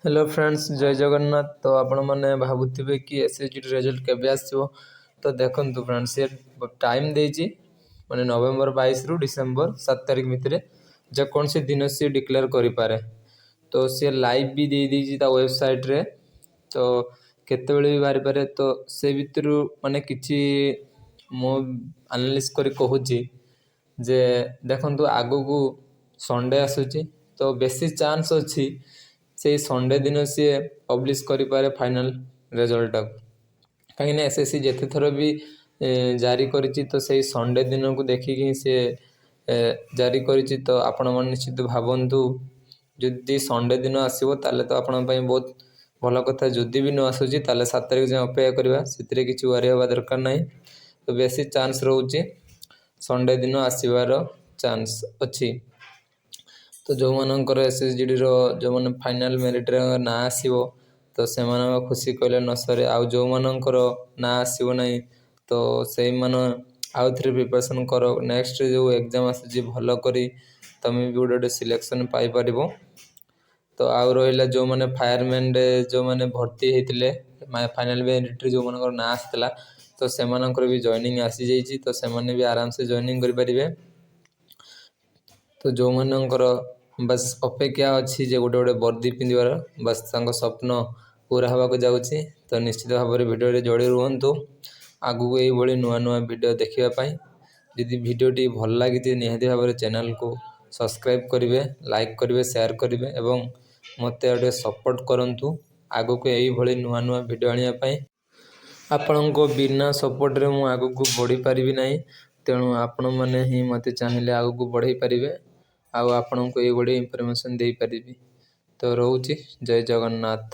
Hello friends, ଜୟ ଜଗନ୍ନାଥ। ତ ଆପଣମାନେ ଭାବୁଥିବେ କି ଏସ୍ ଏସ୍ ଜି ରେଜଲ୍ଟ କେବେ ଆସିବ? ତ ଦେଖନ୍ତୁ ଫ୍ରେଣ୍ଡସ୍, ସେ ଟାଇମ୍ ଦେଇଛି, ମାନେ ନଭେମ୍ବର 22ରୁ ଡିସେମ୍ବର 7 ତାରିଖ ଭିତରେ ଯେକୌଣସି ଦିନ ସିଏ ଡିକ୍ଲେୟାର କରିପାରେ। ତ ସିଏ ଲାଇଭ୍ ବି ଦେଇଦେଇଛି ତା ୱେବସାଇଟ୍ରେ, ତ କେତେବେଳେ ବି ବାହାରିପାରେ। ତ ସେ ଭିତରୁ ମାନେ କିଛି ମୁଁ ଆନାଲିସିସ୍ କରି କହୁଛି ଯେ ଦେଖନ୍ତୁ, ଆଗକୁ ସଣ୍ଡେ ଆସୁଛି, ତ ବେଶୀ ଚାନ୍ସ ଅଛି ସେଇ ସଣ୍ଡେ ଦିନ ସିଏ ପବ୍ଲିଶ କରିପାରେ ଫାଇନାଲ୍ ରେଜଲ୍ଟଟାକୁ। କାହିଁକିନା ଏସ୍ ଏସ୍ ସି ଯେତେ ଥର ବି ଜାରି କରିଛି, ତ ସେଇ ସଣ୍ଡେ ଦିନକୁ ଦେଖିକି ହିଁ ସିଏ ଜାରି କରିଛି। ତ ଆପଣମାନେ ନିଶ୍ଚିତ ଭାବନ୍ତୁ, ଯଦି ସଣ୍ଡେ ଦିନ ଆସିବ, ତାହେଲେ ତ ଆପଣଙ୍କ ପାଇଁ ବହୁତ ଭଲ କଥା। ଯଦି ବି ନ ଆସୁଛି, ତାହେଲେ 7 ତାରିଖ ଯାଏଁ ଅପେକ୍ଷା କରିବା, ସେଥିରେ କିଛି ୱାରି ହେବା ଦରକାର ନାହିଁ। ତ ବେଶୀ ଚାନ୍ସ ରହୁଛି, ସଣ୍ଡେ ଦିନ ଆସିବାର ଚାନ୍ସ ଅଛି। ତ ଯେଉଁମାନଙ୍କର ଏସ୍ ଏସ୍ ଜି ଡ଼ିର ଯେଉଁମାନେ ଫାଇନାଲ୍ ମେରିଟ୍ରେ ନାଁ ଆସିବ, ତ ସେମାନଙ୍କ ଖୁସି କହିଲେ ନ ସରେ। ଆଉ ଯେଉଁମାନଙ୍କର ନାଁ ଆସିବ ନାହିଁ, ତ ସେଇମାନେ ଆଉ ଥରେ ପ୍ରିପାରେସନ୍ କର। ନେକ୍ସଟ ଯେଉଁ ଏକ୍ଜାମ୍ ଆସୁଛି, ଭଲ କରି ତୁମେ ବି ଗୋଟେ ଗୋଟେ ସିଲେକ୍ସନ୍ ପାଇପାରିବ। ତ ଆଉ ରହିଲା ଯେଉଁମାନେ ଫାୟାରମ୍ୟାନ୍ରେ ଯେଉଁମାନେ ଭର୍ତ୍ତି ହେଇଥିଲେ, ଫାଇନାଲ୍ ମେରିଟ୍ରେ ଯେଉଁମାନଙ୍କର ନାଁ ଆସିଥିଲା, ତ ସେମାନଙ୍କର ବି ଜଏନିଂ ଆସିଯାଇଛି। ତ ସେମାନେ ବି ଆରାମସେ ଜଏନିଂ କରିପାରିବେ। ତ ଯେଉଁମାନଙ୍କର ବାସ୍ ଅପେକ୍ଷା ଅଛି ଯେ ଗୋଟେ ଗୋଟେ ବର୍ଦ୍ଦି ପିନ୍ଧିବାର, ବାସ୍ ତାଙ୍କ ସ୍ୱପ୍ନ ପୁରା ହେବାକୁ ଯାଉଛି। ତ ନିଶ୍ଚିତ ଭାବରେ ଭିଡ଼ିଓରେ ଯୋଡ଼ି ରୁହନ୍ତୁ ଆଗକୁ ଏଇଭଳି ନୂଆ ନୂଆ ଭିଡ଼ିଓ ଦେଖିବା ପାଇଁ। ଯଦି ଭିଡ଼ିଓଟି ଭଲ ଲାଗିଛି, ନିହାତି ଭାବରେ ଚ୍ୟାନେଲକୁ ସବସ୍କ୍ରାଇବ୍ କରିବେ, ଲାଇକ୍ କରିବେ, ସେୟାର କରିବେ ଏବଂ ମୋତେ ଆଉ ଟିକେ ସପୋର୍ଟ କରନ୍ତୁ ଆଗକୁ ଏଇଭଳି ନୂଆ ନୂଆ ଭିଡ଼ିଓ ଆଣିବା ପାଇଁ। ଆପଣଙ୍କ ବିନା ସପୋର୍ଟରେ ମୁଁ ଆଗକୁ ବଢ଼ିପାରିବି ନାହିଁ। ତେଣୁ ଆପଣମାନେ ହିଁ ମୋତେ ଚାହିଁଲେ ଆଗକୁ ବଢ଼େଇ ପାରିବେ ଆଉ ଆପଣଙ୍କୁ ଏଇଭଳି ଇନଫର୍ମେସନ୍ ଦେଇପାରିବି। ତ ରହୁଛି, ଜୟ ଜଗନ୍ନାଥ।